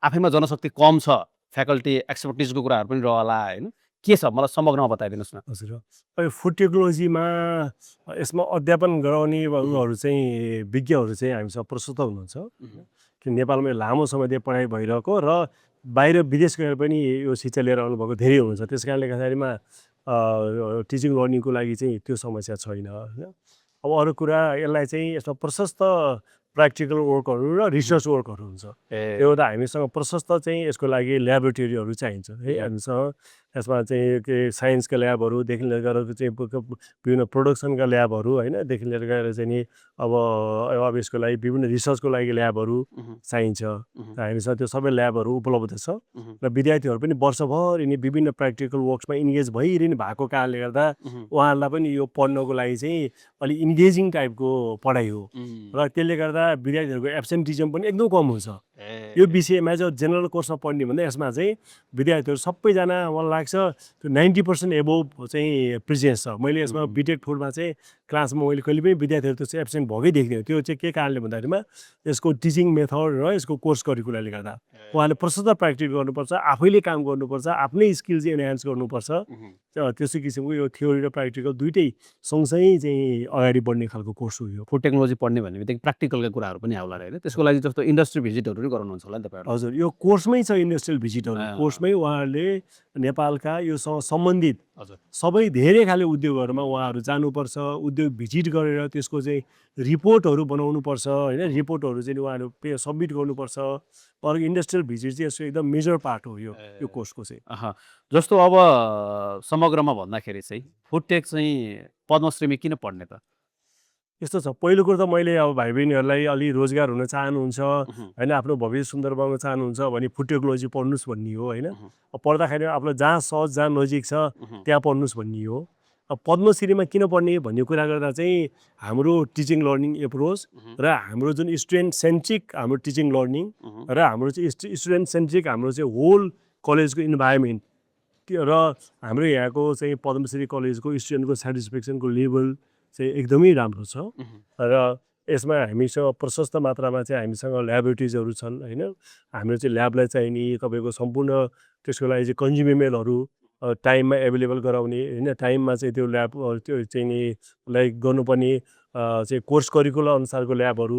आफैमा जनशक्ति कम छ, फ्याकल्टी एक्सपर्टिजको कुराहरू पनि रहला होइन, के छ मलाई समग्रमा बताइदिनुहोस् न। हजुर, अब फुड टेक्नोलोजीमा यसमा अध्यापन गराउने उनीहरू चाहिँ विज्ञहरू चाहिँ हामीसँग प्रस्तुत हुनुहुन्छ। कि नेपालमा लामो समयदेखि पढाइ भइरहेको र बाहिर विदेश गएर पनि यो शिक्षा लिएर आउनुभएको धेरै हुनुहुन्छ। त्यस कारणले गर्दाखेरिमा टिचिङ लर्निङको लागि चाहिँ त्यो समस्या छैन होइन। अब अरू कुरा यसलाई चाहिँ यसमा प्रशस्त प्र्याक्टिकल वर्कहरू र रिसर्च वर्कहरू हुन्छ। एउटा हामीसँग प्रशस्त चाहिँ यसको लागि ल्याबोरेटरीहरू चाहिन्छ है। हामीसँग यसमा चाहिँ के साइन्सका ल्याबहरूदेखि लिएर गएर चाहिँ विभिन्न प्रोडक्सनका ल्याबहरू होइनदेखि लिएर गएर चाहिँ नि अब यसको लागि विभिन्न रिसर्चको लागि ल्याबहरू चाहिन्छ। हामीसँग त्यो सबै ल्याबहरू उपलब्ध छ र विद्यार्थीहरू पनि वर्षभर यिनी विभिन्न प्र्याक्टिकल वर्क्समा इन्गेज भइरहनु भएको कारणले गर्दा उहाँहरूलाई पनि यो पढ्नको लागि चाहिँ अलिक इन्गेजिङ टाइपको पढाइ हो र त्यसले गर्दा विद्यार्थीहरूको एब्सेन्टिजम पनि एकदम कम हुन्छ। यो विषयमा चाहिँ जेनरल कोर्समा पढ्ने भन्दा यसमा चाहिँ विद्यार्थीहरू सबैजना मलाई लाग्छ त्यो 90% एबोभ चाहिँ प्रेजेन्स छ। मैले यसमा बिटेक फुडमा चाहिँ क्लासमा मैले कहिले पनि विद्यार्थीहरू त्यो चाहिँ एब्सेन्ट भएकै देख्दिनँ। त्यो चाहिँ के कारणले भन्दाखेरिमा यसको टिचिङ मेथड र यसको कोर्स करिकुलरले गर्दा उहाँले प्रशस्त प्र्याक्टिस गर्नुपर्छ, आफैले काम गर्नुपर्छ, आफ्नै स्किल चाहिँ एनहान्स गर्नुपर्छ। त्यस्तो किसिमको यो थ्योरी र प्र्याक्टिकल दुइटै सँगसँगै चाहिँ अगाडि बढ्ने खालको कोर्स हो यो। फुड टेक्नोलोजी पढ्ने भन्ने बित्तिकै प्र्याक्टिकलका कुराहरू पनि आउला होइन। त्यसको लागि जस्तो इन्डस्ट्री भिजिटहरू पनि गराउनुहुन्छ होला नि तपाईँहरू? हजुर, यो कोर्समै छ इन्डस्ट्रियल भिजिटहरू। कोर्समै उहाँहरूले नेपालका योसँग सम्बन्धित सबै धेरै खाले उद्योगहरूमा उहाँहरू जानुपर्छ, उद्योग भिजिट गरेर त्यसको चाहिँ रिपोर्टहरू बनाउनुपर्छ होइन। रिपोर्टहरू चाहिँ उहाँहरू सब्मिट गर्नुपर्छ। अरू इन्डस्ट्रियल भिजिट चाहिँ यसको एकदम मेजर पार्ट हो यो कोर्सको चाहिँ। जस्तो अब समग्रमा भन्दाखेरि चाहिँ फुड टेक चाहिँ पद्मश्रीमा किन पढ्ने त? यस्तो छ, पहिलो कुरो त मैले अब भाइ बहिनीहरूलाई अलि रोजगार हुन चाहनुहुन्छ होइन, आफ्नो भविष्य सुन्दर बनाउन चाहनुहुन्छ भने फुड टेक्नोलोजी पढ्नुहोस् भन्ने हो होइन। पढ्दाखेरि आफूलाई जहाँ सहज जहाँ नजिक छ त्यहाँ पढ्नुहोस् भन्ने हो। अब पद्मश्रीमा किन पढ्ने भन्ने कुरा गर्दा चाहिँ हाम्रो टिचिङ लर्निङ एप्रोच र हाम्रो जुन स्टुडेन्ट सेन्ट्रिक हाम्रो टिचिङ लर्निङ र हाम्रो चाहिँ स्टुडेन्ट सेन्ट्रिक हाम्रो चाहिँ होल कलेजको इन्भाइरोमेन्ट र हाम्रो यहाँको चाहिँ पद्मश्री कलेजको स्टुडेन्टको सेटिस्फ्याक्सनको लेभल चाहिँ एकदमै राम्रो छ। र यसमा हामीसँग प्रशस्त मात्रामा चाहिँ हामीसँग ल्याबोरेटरिजहरू छन् होइन। हाम्रो चाहिँ ल्याबलाई चाहिने तपाईँको सम्पूर्ण त्यसको लागि चाहिँ कन्ज्युमेबलहरू टाइममा एभाइलेबल गराउने होइन। टाइममा चाहिँ त्यो ल्याब त्यो चाहिँ नि लाइक गर्नुपर्ने चाहिँ कोर्स करिकुलर अनुसारको ल्याबहरू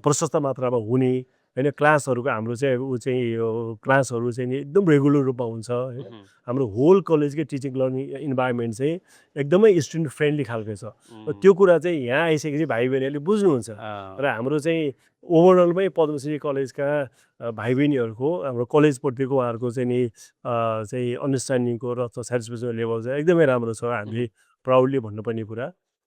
प्रशस्त मात्रामा हुने होइन। क्लासहरूको हाम्रो चाहिँ ऊ चाहिँ यो क्लासहरू चाहिँ नि एकदम रेगुलर रूपमा हुन्छ होइन। हाम्रो होल कलेजकै टिचिङ लर्निङ इन्भाइरोमेन्ट चाहिँ एकदमै स्टुडेन्ट फ्रेन्डली खालको छ। त्यो कुरा चाहिँ यहाँ आइसकेपछि भाइ बहिनीहरूले बुझ्नुहुन्छ। र हाम्रो चाहिँ ओभरअलमै पद्मश्री कलेजका भाइ बहिनीहरूको हाम्रो कलेजप्रतिको उहाँहरूको चाहिँ नि चाहिँ अन्डरस्ट्यान्डिङको र सेटिस्फ्याक्सन लेभल चाहिँ एकदमै राम्रो छ। हामीले प्राउडली भन्नुपर्ने कुरा।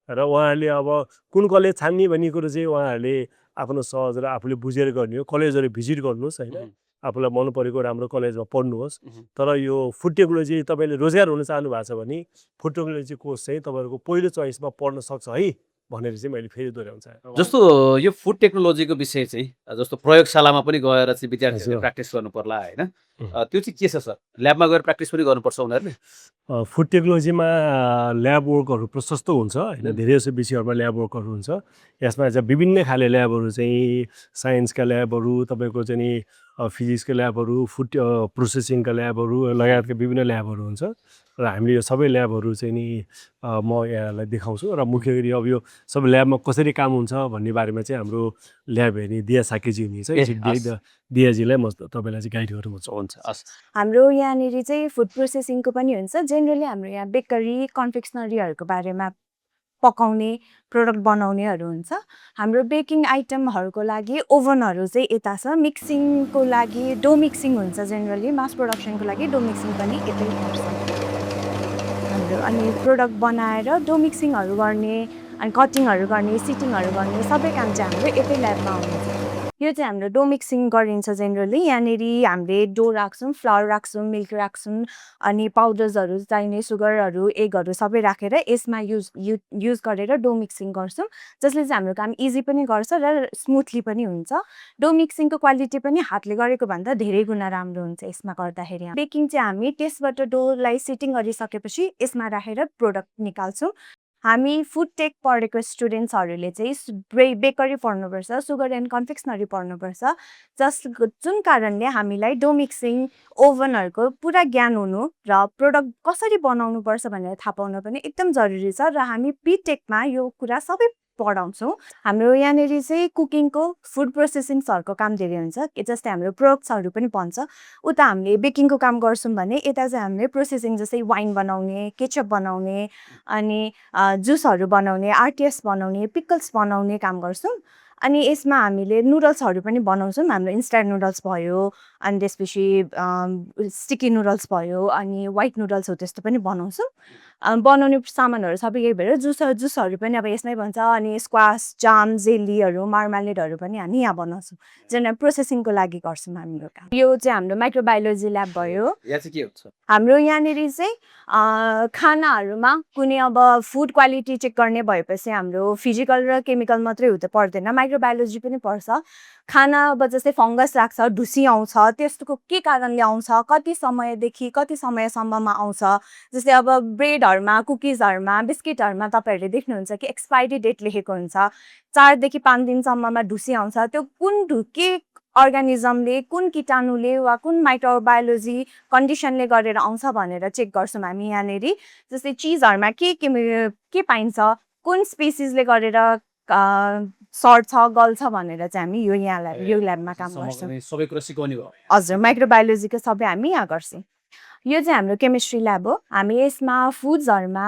र उहाँहरूले अब कुन कलेज छान्ने भन्ने कुरो चाहिँ उहाँहरूले आफ्नो सहज र आफूले बुझेर गर्ने हो। कलेजहरू भिजिट गर्नुहोस् होइन, आफूलाई मन परेको राम्रो कलेजमा पढ्नुहोस्। तर यो फुड टेक्नोलोजी तपाईँले रोजगार हुन चाहनु भएको छ भने फुड टेक्नोलोजी कोर्स चाहिँ तपाईँहरूको पहिलो चोइसमा पढ्न सक्छ है भनेर चाहिँ मैले फेरि दोहोऱ्याउन चाहेँ। जस्तो यो फुड टेक्नोलोजीको विषय चाहिँ जस्तो प्रयोगशालामा पनि गएर चाहिँ विद्यार्थीहरूले प्र्याक्टिस गर्नु पर्ला होइन। त्यो चाहिँ के छ सर? ल्याबमा गएर प्र्याक्टिस पनि गर्नुपर्छ उनीहरूले? फुड टेक्नोलोजीमा ल्याब वर्कहरू प्रशस्त हुन्छ होइन। धेरै जस्तो विषयहरूमा ल्याब वर्कहरू हुन्छ। यसमा चाहिँ विभिन्न खाले ल्याबहरू चाहिँ साइन्सका ल्याबहरू तपाईँको चाहिँ नि फिजिक्सका ल्याबहरू फुड प्रोसेसिङका ल्याबहरू लगायतका विभिन्न ल्याबहरू हुन्छ। र हामीले यो सबै ल्याबहरू चाहिँ नि म यहाँलाई देखाउँछु। र मुख्य गरी अब यो सबै ल्याबमा कसरी काम हुन्छ भन्ने बारेमा चाहिँ हाम्रो ल्याब हेर्ने दिया साकेजी हुनुहुन्छ। दियाजीलाई म तपाईँलाई चाहिँ गाइड गर्नुहुन्छ। हुन्छ हाम्रो यहाँनिर चाहिँ फुड प्रोसेसिङको पनि हुन्छ। जेनरली हाम्रो यहाँ बेकरी कन्फेक्सनरीहरूको बारेमा पकाउने प्रोडक्ट बनाउनेहरू हुन्छ। हाम्रो बेकिङ आइटमहरूको लागि ओभनहरू चाहिँ यता छ। मिक्सिङको लागि डो मिक्सिङ हुन्छ। जेनरली मास प्रोडक्सनको लागि डो मिक्सिङ पनि यतै पर्छ हाम्रो। अनि प्रोडक्ट बनाएर डो मिक्सिङहरू गर्ने अनि कटिङहरू गर्ने सिटिङहरू गर्ने सबै काम चाहिँ हाम्रो यतै ल्याबमा हुन्छ। यो चाहिँ हाम्रो डो मिक्सिङ गरिन्छ। जेनरली यहाँनिर हामीले डो राख्छौँ, फ्लावर राख्छौँ, मिल्क राख्छौँ अनि पाउडर्सहरू चाहिने सुगरहरू एगहरू सबै राखेर यसमा युज गरेर डो मिक्सिङ गर्छौँ। जसले चाहिँ हाम्रो काम इजी पनि गर्छ र स्मुथली पनि हुन्छ। डो मिक्सिङको क्वालिटी पनि हातले गरेको भन्दा धेरै गुणा राम्रो हुन्छ यसमा गर्दाखेरि। बेकिङ चाहिँ हामी त्यसबाट डोलाई सिटिङ गरिसकेपछि यसमा राखेर प्रोडक्ट निकाल्छौँ। हामी फुड टेक पढेको स्टुडेन्ट्सहरूले चाहिँ बेकरी पढ्नुपर्छ, सुगर एन्ड कन्फेक्सनरी पढ्नुपर्छ। जुन कारणले हामीलाई डो मिक्सिङ ओभनहरूको पुरा ज्ञान हुनु र प्रोडक्ट कसरी बनाउनुपर्छ भनेर थाहा पाउन पनि एकदम जरुरी छ। र हामी बिटेकमा यो कुरा सबै पढाउँछौँ। हाम्रो यहाँनिर चाहिँ कुकिङको फुड प्रोसेसिङ्सहरूको काम धेरै हुन्छ। जस्तै हाम्रो प्रोडक्ट्सहरू पनि बन्छ। उता हामीले बेकिङको काम गर्छौँ भने यता चाहिँ हामीले प्रोसेसिङ जस्तै वाइन बनाउने, केचअप बनाउने अनि जुसहरू बनाउने, आरटिएस बनाउने, पिकल्स बनाउने काम गर्छौँ। अनि यसमा हामीले नुडल्सहरू पनि बनाउँछौँ। हाम्रो इन्स्ट्यान्ट नुडल्स भयो, अनि त्यसपछि स्टिकी नुडल्स भयो, अनि व्हाइट नुडल्स हो त्यस्तो पनि बनाउँछौँ। बनाउने सामानहरू सबै यही भएर जुसहरू पनि अब यसमै बन्छ। अनि स्क्वास, जाम, जेलीहरू, मार्मालेडहरू पनि हामी यहाँ बनाउँछौँ। जेनरल प्रोसेसिङको लागि गर्छौँ हाम्रो काम। यो चाहिँ हाम्रो माइक्रोबायोलोजी ल्याब भयो। यहाँ चाहिँ के हुन्छ? हाम्रो यहाँनिर चाहिँ खानाहरूमा कुनै अब फुड क्वालिटी चेक गर्ने भएपछि हाम्रो फिजिकल र केमिकल मात्रै हुँदा पर्दैन, माइक्रोबायोलोजी पनि पर्छ। खाना अब जस्तै फङ्गस राख्छ, ढुसी आउँछ, त्यसको के कारणले आउँछ, कति समयदेखि कति समयसम्ममा आउँछ। जस्तै अब ब्रेडहरूमा, कुकिजहरूमा, बिस्किटहरूमा तपाईँहरूले देख्नुहुन्छ कि एक्सपायरी डेट लेखेको हुन्छ। 4 देखि 5 दिनसम्ममा ढुसी आउँछ। त्यो के अर्गानिजमले, कुन कीटाणुले वा कुन माइक्रोबायोलोजी कन्डिसनले गरेर आउँछ भनेर चेक गर्छौँ हामी यहाँनिर। जस्तै चिजहरूमा के पाइन्छ, कुन स्पेसिसले गरेर सर्छ, गल्छ भनेर चाहिँ हामी यो ल्याबमा काम गर्छौँ। सबै कुरा सिकाउने भयो। हजुर, माइक्रोबायोलोजीको सबै हामी यहाँ गर्छौँ। यो चाहिँ हाम्रो केमिस्ट्री ल्याब हो। हामी यसमा फुड्सहरूमा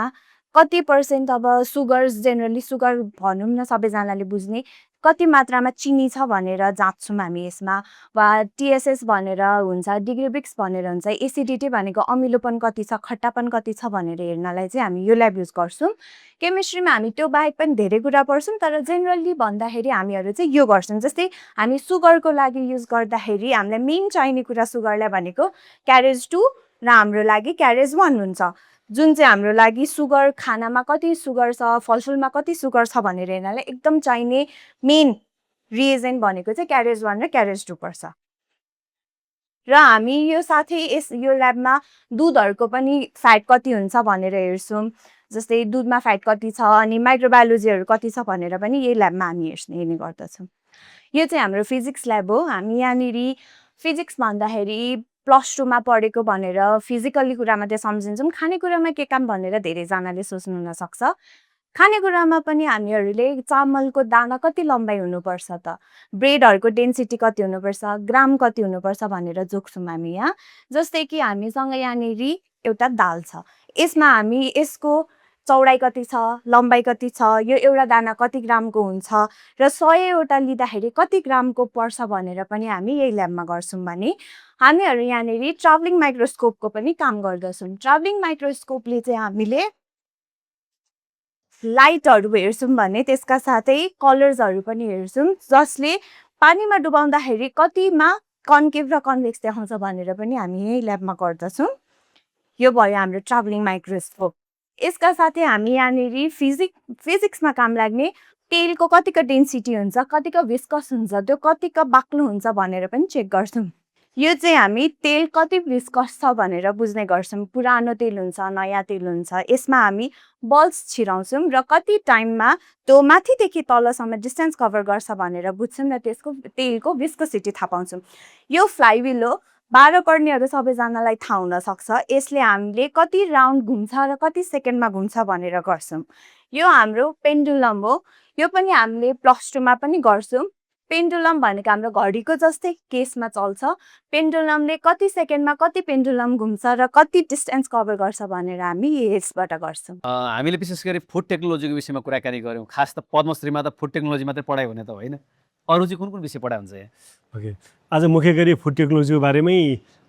कति % अब सुगर्स, जेनरली सुगर भनौँ न सबैजनाले बुझ्ने, कति मात्रामा चिनी छ भनेर जाँच्छौँ हामी यसमा। वा TSS भनेर हुन्छ, डिग्रीब्रिक्स भनेर हुन्छ, एसिडिटी भनेको अमिलोपन कति छ, खट्टापन कति छ भनेर हेर्नलाई चाहिँ हामी यो ल्याब युज गर्छौँ। केमिस्ट्रीमा हामी त्यो बाहेक पनि धेरै कुरा पढ्छौँ, तर जेनरली भन्दाखेरि हामीहरू चाहिँ यो गर्छौँ। जस्तै हामी सुगरको लागि युज गर्दाखेरि हामीलाई मेन चाहिने कुरा सुगरलाई भनेको क्यारेज 2 र हाम्रो लागि क्यारेज 1 हुन्छ। जुन चाहिँ हाम्रो लागि सुगर, खानामा कति सुगर छ, फलफुलमा कति सुगर छ भनेर हेर्नलाई एकदम चाहिने मेन रिएजेन्ट भनेको चाहिँ क्यारेज 1 र क्यारेज 2 पर्छ। र हामी यो साथै यो ल्याबमा दुधहरूको पनि फ्याट कति हुन्छ भनेर हेर्छौँ। जस्तै दुधमा फ्याट कति छ, अनि माइक्रोबायोलोजीहरू कति छ भनेर पनि यही ल्याबमा हामी हेर्ने गर्दछौँ। यो चाहिँ हाम्रो फिजिक्स ल्याब हो। हामी यहाँनिर फिजिक्स भन्दाखेरि +2 मा पढेको भनेर फिजिकल्ली कुरा मात्रै सम्झिन्छौँ। खानेकुरामा के काम भनेर धेरैजनाले सोच्नु नसक्छ। खानेकुरामा पनि हामीहरूले चामलको दाना कति लम्बाइ हुनुपर्छ त, ब्रेडहरूको डेन्सिटी कति हुनुपर्छ, ग्राम कति हुनुपर्छ भनेर जोख्छौँ हामी यहाँ। जस्तै कि हामीसँग यहाँनिर एउटा दाल छ, यसमा हामी यसको चौडाइ कति छ, लम्बाइ कति छ, यो एउटा दाना कति ग्रामको हुन्छ र 100वटा लिँदाखेरि कति ग्रामको पर्छ भनेर पनि हामी यही ल्याबमा गर्छौँ। भने हामीहरू यहाँनिर ट्राभलिङ माइक्रोस्कोपको पनि काम गर्दछौँ। ट्राभलिङ माइक्रोस्कोपले चाहिँ हामीले लाइटहरू हेर्छौँ भने त्यसका साथै कलर्सहरू पनि हेर्छौँ, जसले पानीमा डुबाउँदाखेरि कतिमा कन्केभ र कन्भेक्स देखाउँछ भनेर पनि हामी यही ल्याबमा गर्दछौँ। यो भयो हाम्रो ट्राभलिङ माइक्रोस्कोप। यसका साथै हामी यहाँनिर फिजिक्समा काम लाग्ने तेलको कतिको डेन्सिटी हुन्छ, कतिको विस्कस हुन्छ, त्यो कतिको बाक्लो हुन्छ भनेर पनि चेक गर्छौँ। यो चाहिँ हामी तेल कति विस्कस छ भनेर बुझ्ने गर्छौँ। पुरानो तेल हुन्छ, नयाँ तेल हुन्छ, यसमा हामी बल्स छिराउँछौँ र कति टाइममा त्यो माथिदेखि तलसम्म डिस्टेन्स कभर गर्छ भनेर बुझ्छौँ र त्यसको तेलको विस्कोसिटी थाहा पाउँछौँ। यो फ्लाइविल हो, 12 कर्णीहरू सबैजनालाई थाहा हुनसक्छ। यसले हामीले कति राउन्ड घुम्छ र कति सेकेन्डमा घुम्छ भनेर गर्छौँ। यो हाम्रो पेन्डुलम हो, यो पनि हामीले +2 मा पनि गर्छौँ। पेन्डुलम भनेको हाम्रो घडीको जस्तै केसमा चल्छ। पेन्डुलमले कति सेकेन्डमा कति पेन्डुलम घुम्छ र कति डिस्टेन्स कभर गर्छ भनेर हामी यसबाट गर्छौँ। हामीले विशेष गरी फुड टेक्नोलोजीको विषयमा कुराकानी गऱ्यौँ। खास त पद्मश्रीमा त फुड टेक्नोलोजी मात्रै पढाइ हुने त होइन, अरू चाहिँ कुन विषय पढाइ हुन्छ यहाँ? ओके, आज मुख्य गरी फुड टेक्नोलोजीको बारेमै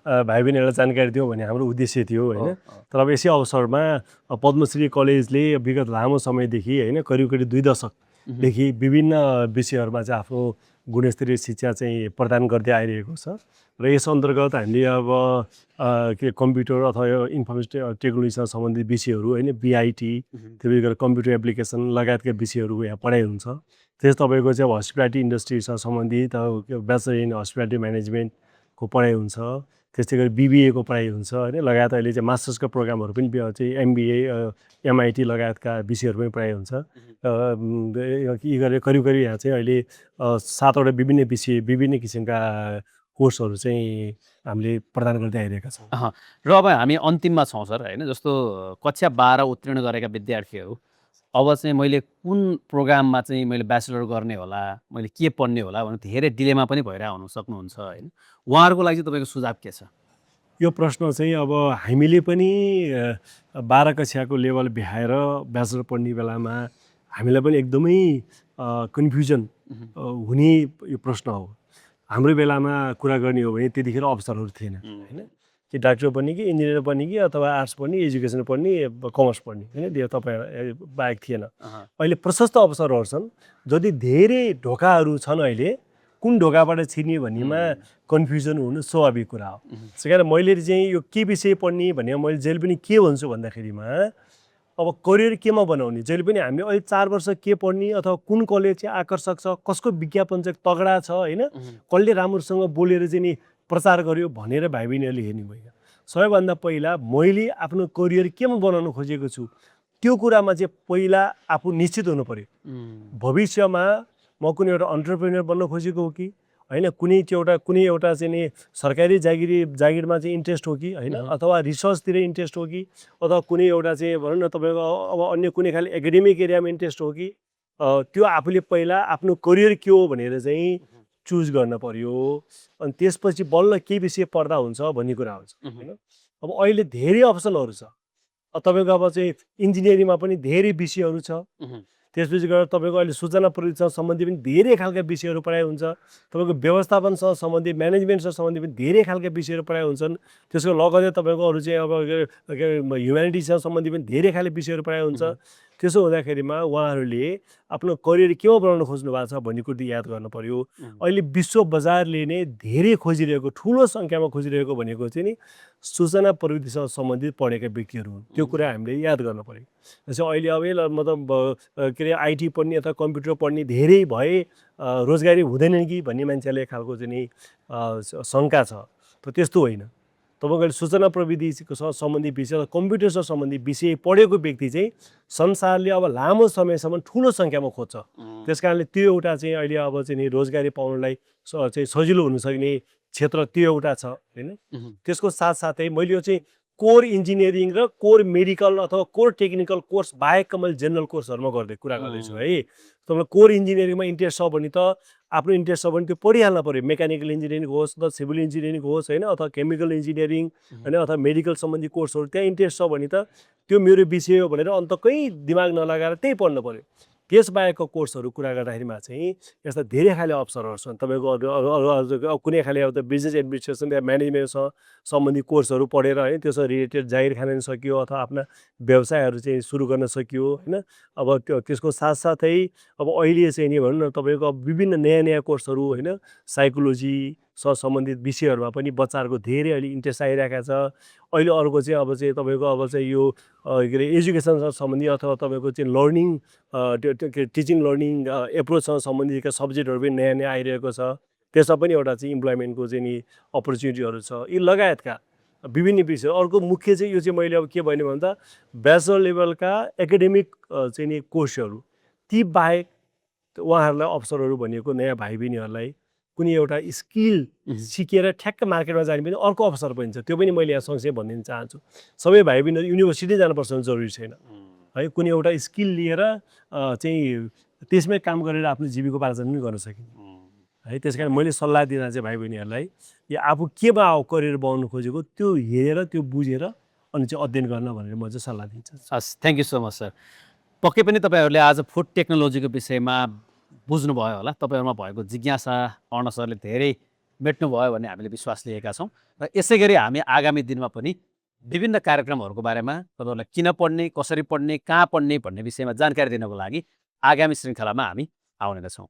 भाइ बहिनीहरूलाई जानकारी दियो भन्ने हाम्रो उद्देश्य थियो होइन। तर अब यसै अवसरमा पद्मश्री कलेजले विगत लामो समयदेखि होइन, करिब 2 दशकदेखि विभिन्न विषयहरूमा चाहिँ आफ्नो गुणस्तरीय शिक्षा चाहिँ प्रदान गर्दै आइरहेको छ। र यस अन्तर्गत हामीले अब के कम्प्युटर अथवा इन्फर्मेसन टेक्नोलोजीसँग सम्बन्धित विषयहरू होइन, BIT, त्यसै गरी कम्प्युटर एप्लिकेसन लगायतका विषयहरू यहाँ पढाइ हुन्छ। त्यस तपाईँको चाहिँ अब हस्पिटालिटी इन्डस्ट्रीसँग सम्बन्धित ब्याचलर इन हस्पिटालिटी म्यानेजमेन्टको पढाइ हुन्छ। त्यस्तै गरी BBA को पढाइ हुन्छ होइन, लगायत अहिले चाहिँ मास्टर्सको प्रोग्रामहरू पनि चाहिँ MBA, MIT लगायतका विषयहरू पनि पढाइ हुन्छ। यी गरेर करिब यहाँ चाहिँ अहिले 7वटा विभिन्न विषय, विभिन्न किसिमका कोर्सहरू चाहिँ हामीले प्रदान गर्दै आइरहेका छौँ। र अब हामी अन्तिममा छौँ सर होइन। जस्तो कक्षा 12 उत्तीर्ण गरेका विद्यार्थीहरू अब चाहिँ मैले कुन प्रोग्राममा चाहिँ मैले ब्याचलर गर्ने होला, मैले के पढ्ने होला भने धेरै डिलेमा पनि भइरहेको हुन सक्नुहुन्छ होइन। उहाँहरूको लागि चाहिँ तपाईँको सुझाव के छ? यो प्रश्न चाहिँ अब हामीले पनि 12 कक्षाको लेभल भ्याएर ब्याचलर पढ्ने बेलामा हामीलाई पनि एकदमै कन्फ्युजन हुने यो प्रश्न हो। हाम्रो बेलामा कुरा गर्ने हो भने त्यतिखेर अवसरहरू थिएन होइन, कि डाक्टर पढ्ने कि इन्जिनियर पढ्ने कि अथवा आर्ट्स पढ्ने, एजुकेसन पढ्ने, कमर्स पढ्ने होइन, त्यो तपाईँ बाहेक थिएन। अहिले प्रशस्त अवसरहरू छन्। जति धेरै ढोकाहरू छन् अहिले, कुन ढोकाबाट छिर्ने भन्नेमा कन्फ्युजन हुनु स्वाभाविक कुरा हो। त्यस कारण मैले चाहिँ यो के विषय पढ्ने भने मैले जहिले पनि के भन्छु भन्दाखेरिमा अब करियर केमा बनाउने, जहिले पनि हामीले अहिले 4 वर्ष के पढ्ने अथवा कुन कलेज चाहिँ आकर्षक छ, कसको विज्ञापन चाहिँ तगडा छ होइन, कसले राम्रोसँग बोलेर चाहिँ नि प्रचार गर्यो भनेर भाइ बहिनीहरूले हेर्ने होइन। सबैभन्दा पहिला मैले आफ्नो करियर केमा बनाउन खोजेको छु त्यो कुरामा चाहिँ पहिला आफू निश्चित हुनु पर्यो। भविष्यमा म कुनै एउटा अन्टरप्रेन्योर बन्न खोजेको हो कि होइन, कुनै एउटा चाहिँ नि सरकारी जागिरमा चाहिँ इन्ट्रेस्ट हो कि होइन, अथवा रिसर्चतिर इन्ट्रेस्ट हो कि, अथवा कुनै एउटा चाहिँ भनौँ न तपाईँको अब अन्य कुनै खाले एकाडेमिक एरियामा इन्ट्रेस्ट हो कि, त्यो आफूले पहिला आफ्नो करियर के हो भनेर चाहिँ चुज गर्न पर्यो। अनि त्यसपछि बल्ल के विषय पढ्दा हुन्छ भन्ने कुरा हुन्छ होइन। अब अहिले धेरै अप्सनहरू छ। तपाईँको अब चाहिँ इन्जिनियरिङमा पनि धेरै विषयहरू छ। त्यसपछि गएर तपाईँको अहिले सूचना प्रविधिसँग सम्बन्धी पनि धेरै खालका विषयहरू पढाइ हुन्छ। तपाईँको व्यवस्थापनसँग सम्बन्धी, म्यानेजमेन्टसँग सम्बन्धी पनि धेरै खालका विषयहरू पढाइ हुन्छन्। त्यसको लगतै तपाईँको अरू चाहिँ अब ह्युम्यानिटिजसँग सम्बन्धी पनि धेरै खाले विषयहरू पढाइ हुन्छ। त्यसो हुँदाखेरिमा उहाँहरूले आफ्नो करियर केमा बनाउन खोज्नु भएको छ भन्ने कुरो याद गर्नु पर्यो। अहिले विश्व बजारले नै धेरै खोजिरहेको, ठुलो सङ्ख्यामा खोजिरहेको भनेको चाहिँ नि सूचना प्रविधिसँग सम्बन्धित पढेका व्यक्तिहरू हुन्। त्यो कुरा हामीले याद गर्नु पर्यो। जस्तै अहिले अब मतलब के अरे आइटी पढ्ने अथवा कम्प्युटर पढ्ने धेरै भए रोजगारी हुँदैन कि भन्ने मान्छेले खालको चाहिँ नि शङ्का छ। त त्यस्तो होइन। तपाईँको सूचना प्रविधिसँग सम्बन्धी विषय, कम्प्युटरसँग सम्बन्धी विषय पढेको व्यक्ति चाहिँ संसारले अब लामो समयसम्म ठुलो सङ्ख्यामा खोज्छ। त्यस कारणले त्यो एउटा चाहिँ अहिले अब चाहिँ नि रोजगारी पाउनलाई चाहिँ सजिलो हुनसक्ने क्षेत्र त्यो एउटा छ होइन। त्यसको साथसाथै मैले यो चाहिँ कोर इन्जिनियरिङ र कोर मेडिकल अथवा कोर टेक्निकल कोर्स बाहेकका मैले जेनरल कोर्सहरूमा कुरा गर्दैछु है। तपाईँलाई कोर इन्जिनियरिङमा इन्ट्रेस्ट छ भने त आफ्नो इन्ट्रेस्ट छ भने त्यो पढिहाल्न पऱ्यो। मेकानिकल इन्जिनियरिङ होस् अथवा सिभिल इन्जिनियरिङ होस् होइन, अथवा केमिकल इन्जिनियरिङ होइन, अथवा मेडिकल सम्बन्धी कोर्सहरू त्यहाँ इन्ट्रेस्ट छ भने त त्यो मेरो विषय हो भनेर अन्त कहीँ दिमाग नलगाएर त्यही पढ्नु पऱ्यो। त्यसबाहेकको कोर्सहरू कुरा गर्दाखेरिमा चाहिँ यस्ता धेरै खाले अवसरहरू छन्। तपाईँको कुनै खाले अब त बिजनेस एडमिनिस्ट्रेसन या म्यानेजमेन्टसँग सम्बन्धी कोर्सहरू पढेर होइन, त्यससँग रिलेटेड जागिर खान सकियो अथवा आफ्ना व्यवसायहरू चाहिँ सुरु गर्न सकियो होइन। अब त्यसको साथसाथै अब अहिले चाहिँ नि भनौँ न तपाईँको विभिन्न नयाँ कोर्सहरू होइन, साइकोलोजीसँग सम्बन्धित विषयहरूमा पनि बच्चाहरूको धेरै अहिले इन्ट्रेस्ट आइरहेको छ। अहिले अर्को चाहिँ अब चाहिँ तपाईँको अब चाहिँ यो के अरे एजुकेसनसँग सम्बन्धी अथवा तपाईँको चाहिँ लर्निङ टिचिङ लर्निङ एप्रोचसँग सम्बन्धित सब्जेक्टहरू पनि नयाँ आइरहेको छ। त्यसमा पनि एउटा चाहिँ इम्प्लोइमेन्टको चाहिँ नि अपर्च्युनिटीहरू छ। यी लगायतका विभिन्न विषय। अर्को मुख्य चाहिँ यो चाहिँ मैले अब के भने भन्दा ब्याचलर लेभलका एकाडेमिक चाहिँ नि कोर्सहरू, ती बाहेक उहाँहरूलाई अवसरहरू भनेको नयाँ भाइ बहिनीहरूलाई कुनै एउटा स्किल सिकेर ठ्याक्क मार्केटमा जाने पनि अर्को अवसर पनि छ। त्यो पनि मैले यहाँ सँगसँगै भनिदिन चाहन्छु। सबै भाइ बहिनीहरू युनिभर्सिटी जानुपर्छ भने जरुरी छैन है। कुनै एउटा स्किल लिएर चाहिँ त्यसमै काम गरेर आफ्नो जीविकोपार्जन पनि गर्न सकिन्छ है। त्यस कारण मैले सल्लाह दिन चाहिँ भाइ बहिनीहरूलाई यो आफू केमा करियर बनाउनु खोजेको त्यो हेरेर त्यो बुझेर अनि चाहिँ अध्ययन गर्न भनेर म चाहिँ सल्लाह दिन्छु। हस्, thank you so much sir. पक्कै पनि तपाईँहरूले आज फुड टेक्नोलोजीको विषयमा बुझ्नुभयो होला। तपाईँहरूमा भएको जिज्ञासा अर्ण सरले धेरै मेट्नुभयो भन्ने हामीले विश्वास लिएका छौँ। र यसै गरी हामी आगामी दिनमा पनि विभिन्न कार्यक्रमहरूको बारेमा तपाईँहरूलाई किन पढ्ने, कसरी पढ्ने, कहाँ पढ्ने भन्ने विषयमा जानकारी दिनको लागि आगामी श्रृङ्खलामा हामी आउने नै छौँ।